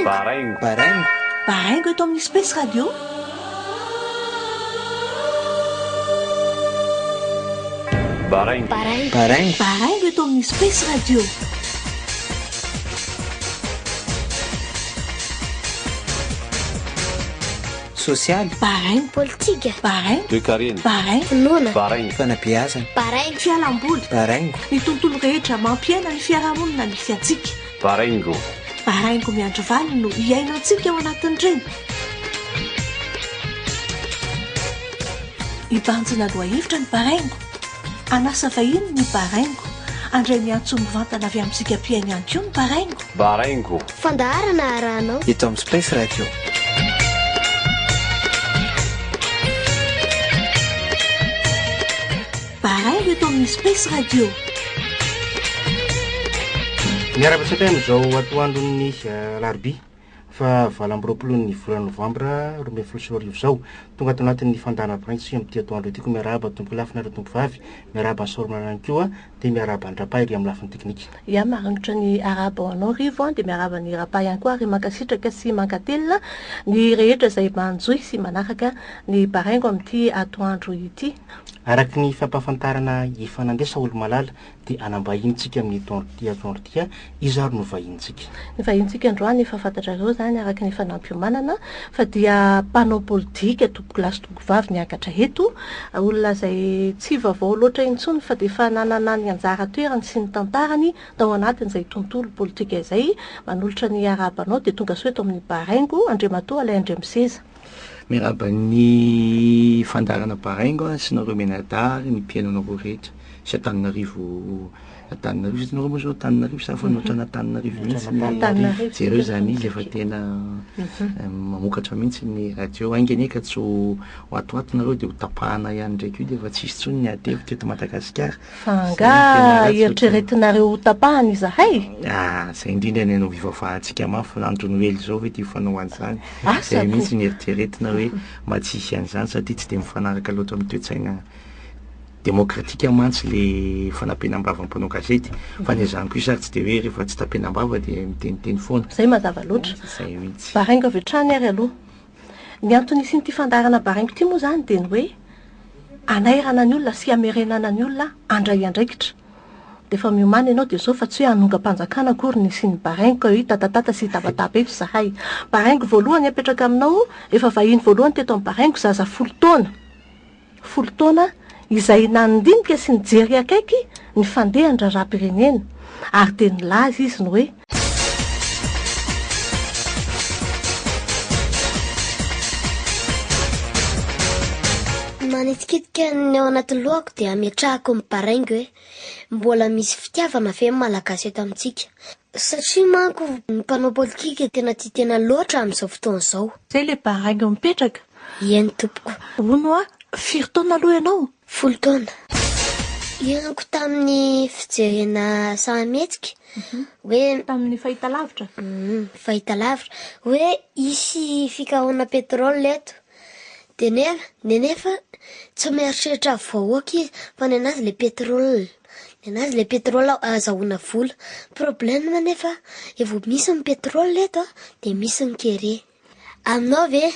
Baraingo. Baraingo. Baraingo. Baraingo eto amin'ny Space Radio. Baraingo. Baraingo. Baraingo. Baraingo eto amin'ny Space Radio. Sosialy. Baraingo. Politika. Baraingo. Toekarena. Baraingo. Finoana. Baraingo. Fanabeazana. Baraingo. Fialamboly. Baraingo. Ny tontolo rehetra mampiaina ny fiarahamonina misy antsika. Baraingo. Baraingo miandry valiny no iainantsika ao anatin'ireny. Hibanjina lohahevitra ny baraingo. Hanasa vahiny ny baraingo. Handray ny antso mivantana avy amintsika mpihaino ihany koa ny baraingo. Baraingo. Fandaharana arahanao. Eto amin'ny Space Radio. Baraingo eto amin'ny Space Radio. Miarahaba antsika amin'izao atoandron'ny alarobia faha 28 ny volana novambra 2012 izao. Tonga ato anatin'ny fandaharana baraingo isika amin'ity atoandro ity koa miarahaba tompoko lahy finareo tompo vavy, miarahaba an'i Saorimana ihany koa dia miarahaba an-dRapahy ery amin'ny lafiny teknika. Ya, marangotra ny arahaba ho anao Rivo an, dia miarahaba ny Rapahy ihany koa ary mankasitraka sy mankatelina ny rehetra izay manjohy sy manaraka ny baraingo amin'ity atoandro ity. Araka ny fampahafantarana efa nandeha Saolomalala dia hanam-bahinintsika amin'ny atoandro ity atoandro ity, iza ary no vahinintsika? Ny vahinintsika androany efa fantatrareo izany araka ny efa nampiomanana fa dia mpanao politika tompokolahy sy tompokovavy niakatra eto, olona izay tsy vaovao loatra intsony fa dia efa nanana ny anjara toerany sy ny tantarany tao anatin'izay tontolo politika izay. Manolotra ny arahaba anao dia tonga soa eto amin'ny Baraingo Andriamatoa Alain Andriamiseza. Miarahaba ny fandaharana Baraingo sy nareo mianadahy ary ny mpihaino anareo rehetra sy Antananarivo Antananarivo satria nareo moa zao Antananarivo sa fa ohatran'Antananarivo mihitsy ny Antananarivo jereo zany izy efa tena mamokatra mihitsy ny radio ainga anie ka tsy ho ato ato nareo de ho tapahana ihany ndraiky io de efa tsisy intsony ny ady hevitra eto Madagasikara. Fa angaha eritreretinareo ho tapahana izahay? Ah, zay indrindra ny anao hivavahantsika mafy andro Noely zao ve ty fanao an'izany? Asa Zay mihitsy ny eritreretina hoe mba tsy hisy an'izany satria tsy de mifanaraka loatra amin'ny toe-tsaina demokratika mantsy le fanapenam-bava mpanao gazety. Fa ny azany kosa ary tsy de hoe rehefa tsy tapenam-bava de miteniteny foana. Zay mazava loatra. Zay mihitsy. Baraingo avy hatrany ary aloha. Ny antony hisian'ity fandaharana baraingo ity moa izany dia ny hoe hanairana ny olona sy hamerenana ny olona handray andraikitra. Dia efa miomàna ianao dia izao fa tsy hoe hanongam-panjakana akory ny hisian'ny baraingo ka hoe hitatatata sy hitabataba eto izahay. Baraingo voalohany apetraka aminao, efa vahiny voalohany teto amin'ny baraingo, zaza folo taona. Folo taona izay nandinika sy nijery akaiky ny fandehan'ny raharaham-pirenena ary dia nilaza izy ny hoe. Manitikitika ny ao anatin'ny lohako dia ametrahako ny baraingo hoe mbola misy fitiavana ve ny Malagasy eto amintsika? Satria manko ny mpanao politika tena tia tena loatra amin'izao fotoana izao. Izay ilay baraingo mipetraka. Eny tompoko. Hono hoa, firy taona aloha ianao? Folo taona. Henoko tamin'ny fijerena sarimihetsika hoe. Tamin'ny fahitalavitra? Fahitalavitra. Hoe hisy fikarohana pétrole eto. Dia nefa, dia nefa tsy mieritreritra vahoaka izy fa ny anazy ilay pétrole. Ny anazy ilay pétrole ahazahoana vola. Problème nefa, rehefa misy ny pétrole eto dia misy ny kere. Aminao ve,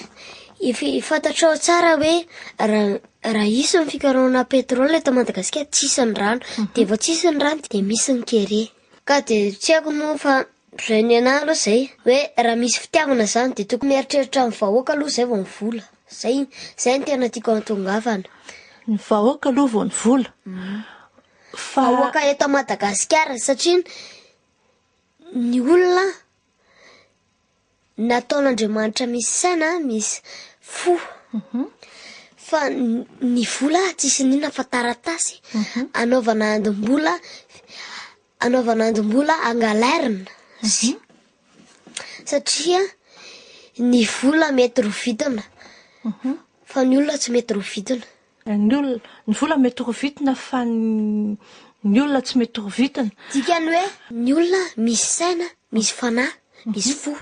efa fantatrao tsara hoe raha raha hisy ny fikarohana pétrole eto Madagasikara tsisy ny rano, dia vao tsisy ny rano dia misy ny kere. Ka dia tsy haiko moa fa zay ny anahy aloha zay, hoe raha misy fitiavana zany dia tokony mieritreritra ny vahoaka aloha zay vao ny vola. Zay zay no tena tiako hahatongavana. Ny vahoaka aloha vao ny vola. Fa. Vahoaka eto Madagasikara satria ny olona Nataon'Andriamanitra misy saina, misy fo. Fa ny vola tsisy n'inona fa taratasy anaovana andim-bola, anaovana andim-bola angalarina sy satria ny vola mety rovitina fa ny olona tsy mety rovitina. Ny olona, ny vola mety rovitina fa ny olona tsy mety rovitina. Dikany hoe ny olona misy saina, misy fanahy, misy fo.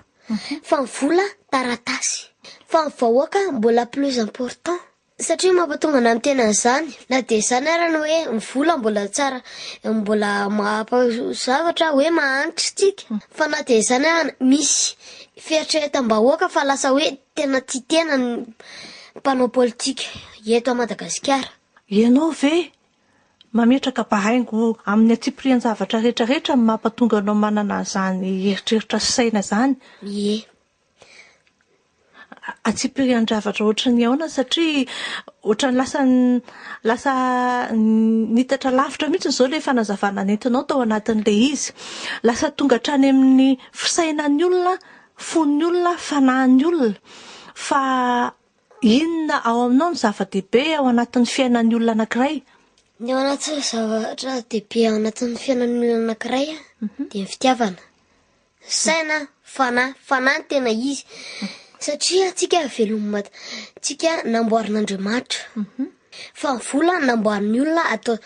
Fa ny vola taratasy. Fa ny vahoaka mbola plus important. Satria mampatonga anà miteny an'izany, na dia izany ara ny hoe ny vola mbola tsara, mbola maha zavatra hoe mahantra isika, fa na dia izany ara misy fieritreretam-bahoaka fa lasa hoe tena tia tena ny mpanao politika eto Madagasikara. Ianao ve mametraka bahaingo amin'ny antsipirian-javatra rehetrarehetra ny mampatonga anao manana an'izany eritreritra sy saina izany? Ie. Antsipirian-javatra ohatran'ny ahoana satria ohatran'ny lasa lasa nitatra lavitra mihitsy izao ilay fanazavana nentinao tao anatin'ilay izy. Lasa tonga hatrany amin'ny fisainan'ny olona, fon'ny olona, fanahin'ny olona. Fa inona ao aminao no zava-dehibe ao anatin'ny fiainan'ny olona anankiray? Ny ao anatin'ny zavatra dehibe ao anatin'ny fiainan'ny olona anankiray dia ny fitiavana. Saina, fanahy, fanahy no tena izy satria antsika velomina, tsika namboarin'Andriamanitra fa ny vola namboarin'ny olona atao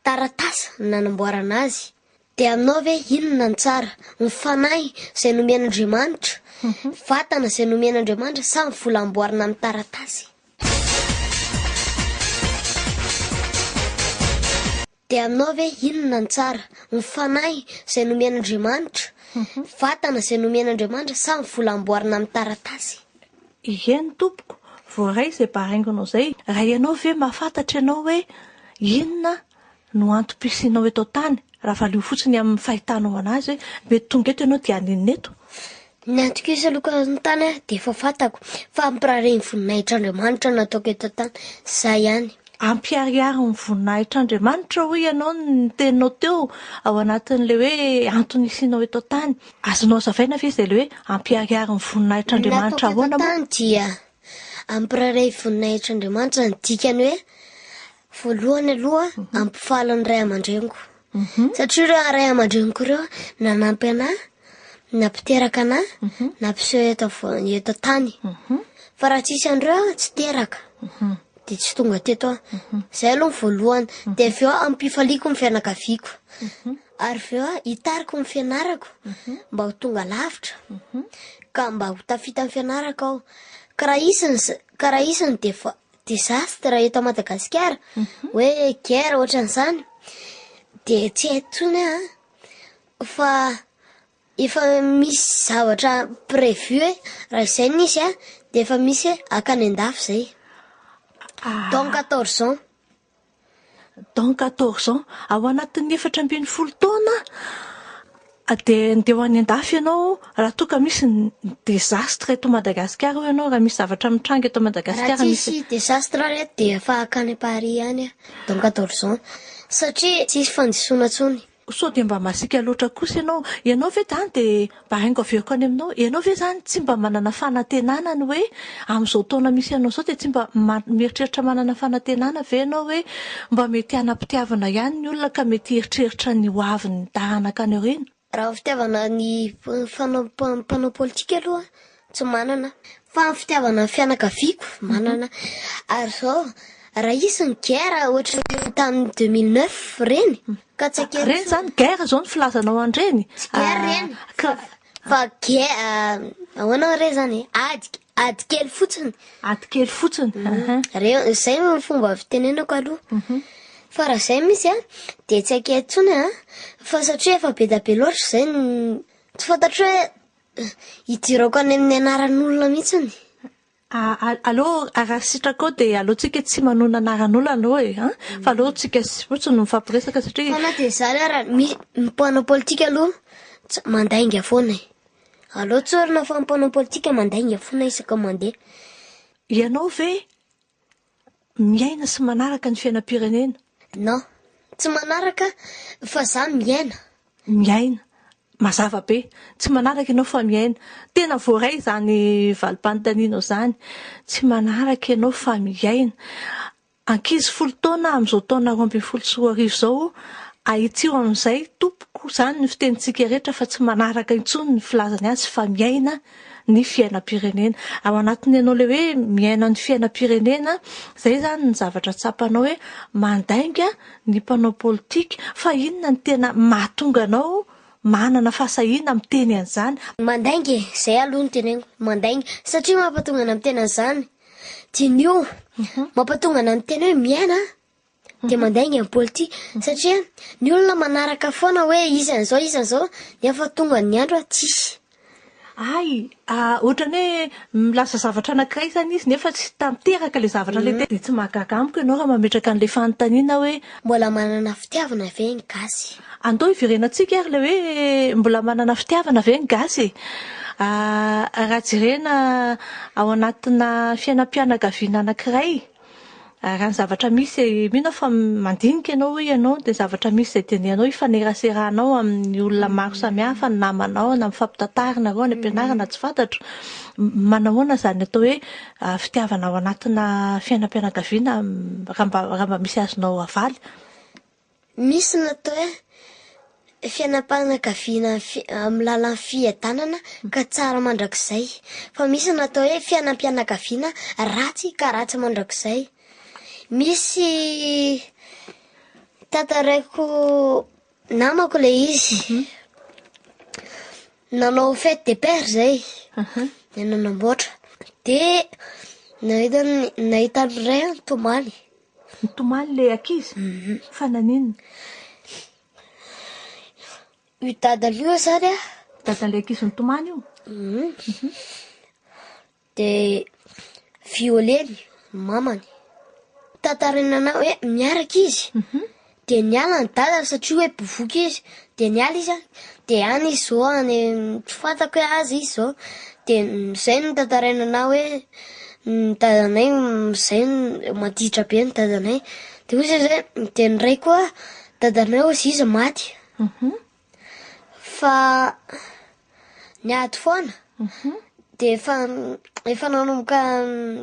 taratasy no nanamboarana azy. Dia aminao ve inona no tsara? Ny fanahy izay nomen'Andriamanitra, vatana izay nomen'Andriamanitra sa ny vola amboarina amin'ny taratasy? Dia aminao ve inona no tsara? Ny fanahy izay nomen'Andriamanitra, vatana izay nomen'Andriamanitra sa ny vola amboarina amin'ny taratasy? Eny tompoko, voaray izay baraingonao izay. Raha ianao ve mahafantatra ianao hoe inona no antom-pisianao eto an-tany? Raha valio fotsiny amin'ny fahitanao an'azy hoe mety tonga eto ianao dia haninona eto? Ny antom-pisiako eto an-tany dia efa fantako fa hampiraharaha ny voninahitr'Andriamanitra no ataoko eto an-tany, izay ihany. Hampiharihary ny voninahitr'Andriamanitra hoy ianao ny teninao teo ao anatin'ilay hoe antony isianao eto an-tany. Azonao hazavaina ve izay ilay hoe hampiharihary ny voninahitr'Andriamanitra Ny ataoko eto ahoana moa? an-tany dia hampiraharaha ny voninahitr'Andriamanitra ny dikany hoe voalohany aloha hampifaly ny ray aman-dreniko. Satria ireo ray aman-dreniko ireo nanampy anah, nampiteraka anah, nampiseho eto avo- eto an-tany. Fa raha tsisy an'ireo aho tsy teraka. Dia tsy tonga teto aho. Izay aloha ny voalohany. Dia avy eo ampifaliako ny fianakaviako. Ary avy eo aho hitariko ny fianarako mba ho tonga lavitra. Ka mba ho tafita amin'ny fianarako aho. Ka raha hisy ny z- ka raha hisy ny defa- Désastre eto Madagasikara, hoe guerre ohatran'izany, dia tsy haiko intsony aho an, fa efa misy zavatra prévu hoe raha izay no izy an, dia efa misy hoe hankany an-dafy izay. Dans quatorze ans. Dans quatorze ans. Ao anatin'ny 14 taona dia ndeha ho any an-dafy ianao raha toa ka misy ny désastre eto Madagasikara hoy ianao, raha misy zavatra mitranga eto Madagasikara. Raha tsisy désastre re dia efa hankany Paris ihany aho dans quatorze ans satria tsisy fandisoana intsony. Sao dia mba masiaka loatra kosa ianao? Ianao ve izany dia mba haingo averiko any aminao, ianao ve izany tsy mba manana fanantenana ny hoe amin'izao taona misy anao izao dia tsy mba mieritreritra manana fanantenana ve ianao hoe mba mety hanam-pitiavana ihany ny olona ka mety hieritreritra ny ho avin'ny taranaka any aoriana? Raha fitiavana ny mpanao politika aloha tsy manana fa ny fitiavana ny fianakaviako manana. Ary izao, raha hisy ny guerre ohatran'ny tamin'ny 2009 ireny ka tsy ekena Ireny izany guerre izao ny filazanao an'ireny? Tsy guerre ireny fa guerre ahoana re izany e? Ady, ady kely fotsiny. Ady kely fotsiny. Reo, izay no fomba fitenenako aloha. Fa raha izay misy an, dia tsy ekena intsony an, fa satria efa be dia be loatra izay ny, tsy fantatro hoe hidirako any amin'ny anaran'olona mihitsiny. Aleo raha sitrakao dia aleo tsika tsy manonona anaran'olona aloha e, an, fa aleo tsika fotsiny no mifampiresaka satria. Fa na dia izany ara, misy mpanao politika aloha tsy mandainga foana e. Aleo tsorina fa ny mpanao politika mandainga foana isaka mandeha. Ianao ve miaina sy manaraka ny fiainam-pirenena? Non, tsy manaraka fa za miaina. Miaina. Mazava be. Tsy manaraka ianao fa miaina. Tena voaray izany valim-panontanianao izany. Tsy manaraka ianao fa miaina. Ankizy folo taona amin'izao taona 2012 izao, ahitsio amin'izay tompoko, izany ny fitenintsika rehetra fa tsy manaraka intsony ny filazany azy fa miaina ny fiainam-pirenena. Ao anatin'ny ianao ilay hoe miaina ny fiainam-pirenena, izay izany ny zavatra tsapanao hoe mandainga ny mpanao politika, fa inona no tena mahatonga anao manana fahasahiana miteny an'izany? Mandainga e, izay aloha no teneniko, mandainga, satria mampatonga anà miteny an'izany. Diniho. Mampatonga ana ny tena hoe miaina dia mandainga ny politika satria ny olona manaraka foana hoe izy an'izao izy an'izao nefa tonga ny andro tsisy. Hay, ohatran'ny hoe milaza zavatra anankiray izany izy nefa tsy tanteraka ilay zavatra ilay tena. Dia tsy mahagaga amiko ianao raha mametraka an'ilay fanontaniana hoe. Mbola manana fitiavana ve ny gasy? Andao hiverenantsika ary ilay hoe mbola manana fitiavana ve ny gasy e? Raha jerena ao anatina fiainam-pianakaviana anankiray, Raha ny zavatra misy e, mino aho fa mandinika ianao hoy ianao dia zavatra misy izay dinihanao ifaneraseranao amin'ny olona maro samihafa, ny namanao na mifampitantara nareo any am-pianarana tsy fantatro. Manahoana izany atao hoe fitiavana ao anatina fiainam-pianakaviana raha mba raha mba misy azonao avaly? Misy ny atao hoe fiainam-pianakaviana amin'ny lalan'ny fiadanana ka tsara mandrakizay. Fa misy ny atao hoe fiainam-pianakaviana ratsy ka ratsy mandrakizay. Misy tantaraiko namako ilay izy. Nanao fête des pères zay. Dia nanamboatra. Dia nahita ny nahita ny ray nitomany. Nitomany ilay ankizy? Fa naninona? Io dadany io zany a. Dadan'ilay ankizy nitomany io? Dia violeny mamany. Tantaraina anah hoe miaraka izy. Dia niala ny dadany satria hoe bevoka izy. Dia niala izy an, dia any izy izao any tsy fantako hoe aiza izy izao. Dia izay no notantaraina anah hoe ny dadanay izay no maditra be ny dadanay. Dia hoy izy hoe, dia ny ray koa dadanay hozy izy maty. Fa niady foana. Dia efa efa nanomboka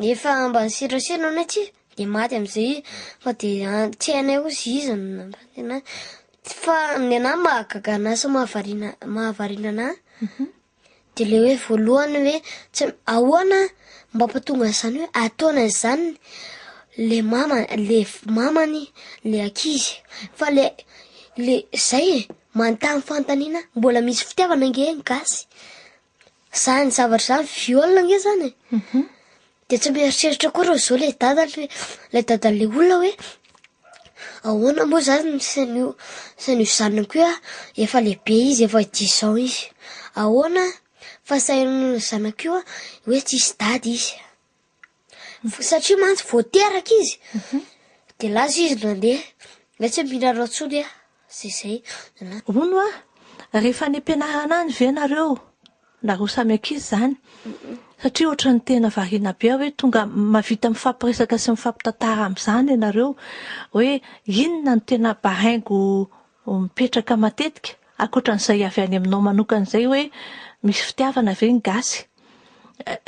efa mba nisirasira anie tsy dia maty amin'izay izy fa dia tsy hainay hozy iza no nahafaty anazy. Fa ny anahy mahagaga anahy sy mahavariana mahavariana anahy dia ilay hoe voalohany hoe tsy ahoana mba hampatonga an'izany hoe ataony an'izany le mama le mamany le ankizy fa le le zay e manontany fanontaniana mbola misy fitiavana ange ny gasy. Zany zavatra zany viol ange zany e. Dia tsy mieritreritra akory ry zao le dadany hoe le dadan'le olona hoe ahoana moa zany ny sain'io sain'io zanako io efa lehibe izy efa dix ans izy. Ahoana fa sain'io zanako io hoe tsisy dada izy. Satria mantsy vao teraka izy dia lasa izy nandeha hoe tsy mihinana intsony aho. Zay zay. Hono hoa, rehefa any am-pianarana any ve nareo, nareo samy ankizy izany, satria ohatran'ny tena variana be aho hoe tonga mahavita mifampiresaka sy mifampitantara amin'izany ianareo, hoe inona no tena baraingo mipetraka matetika, ankoatran'izay avy any aminao manokana izay hoe misy fitiavana ve ny gasy?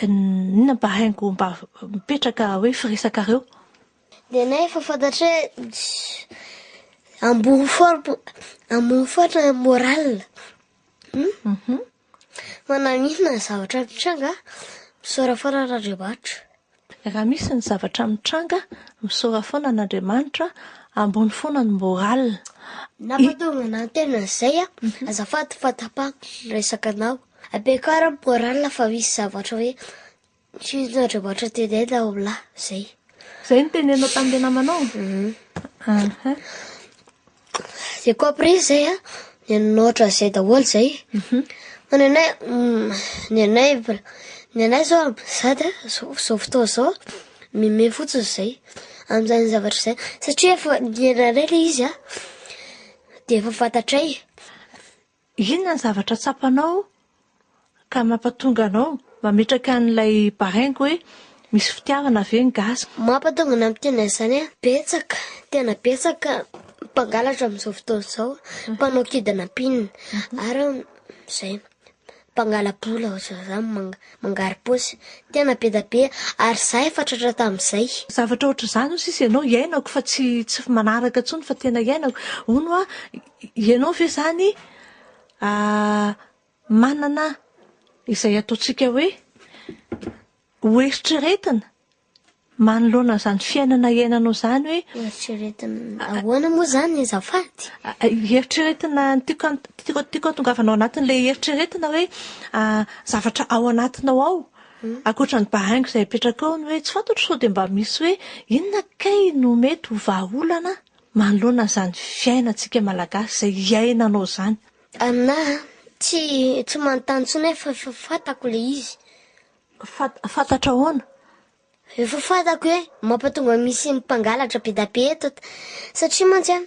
Inona baraingo mba mipetraka hoe firesakareo? Ny anay efa fantatra hoe ambony forme, ambony foana ny moral. Hmm? Fa na misy na ny zavatra mitranga, misaora foana an'Andriamanitra. Raha misy ny zavatra mitranga, misaora foana an'Andriamanitra, ambony foana ny moral. Nampatonga anah tena an'izay aho, azafady fa tapahako ny resaka anao. Ampiakaro ny moral fa misy zavatra hoe Tsy Andriamanitra tenenina ao amin'lah, zay. Zay no teneninao tamin'ilay namanao? Aha. Dia koa après zay an, ny anao ohatran'izay daholo zay. Fa ny anay, ny anay, ny anay zao sady zao zao fotoana izao, mime fotsiny zay amin'izany zavatra izay. Satria efa niainanay ilay izy an, dia efa fantatray. Inona ny zavatra tsapanao ka mampatonga anao mametraka an'ilay baraingo hoe misy fitiavana ve ny gasy? Mampatonga anah miteny an'izany an, betsaka, tena betsaka mpangalatra amin'izao fotoana izao, mpanao kidnapping, ary izay, mpangala-bola ohatran'izany, mangaro-paosy, tena be dia be, ary izaho efa tratra tamin'izay. Zavatra ohatr'izany hoy sisa ianao iainako fa tsy tsy manaraka intsony fa tena iainako. Hono hoa, Ianao ve izany manana izay ataontsika hoe ho eritreretina manoloana an'izany fiainana iainanao izany hoe. Eritreretina ahoana moa izany azafady? Eritreretina, ny tiako tiako tiako hahatongavana ao anatin'ilay eritreretina hoe zavatra ao anatinao ao. Ankoatra ny baraingo izay apetraka ao ny hoe tsy fantatro sao dia mba misy hoe inona kay no mety ho vahaolana manoloana izany fiainantsika Malagasy izay iainanao izany. Aminah tsy tsy manontany intsony aho fa efa fantako le izy. Fantatra ahoana? Efa fantako hoe mampatonga misy mpangalatra be da be eto satria mantsy an.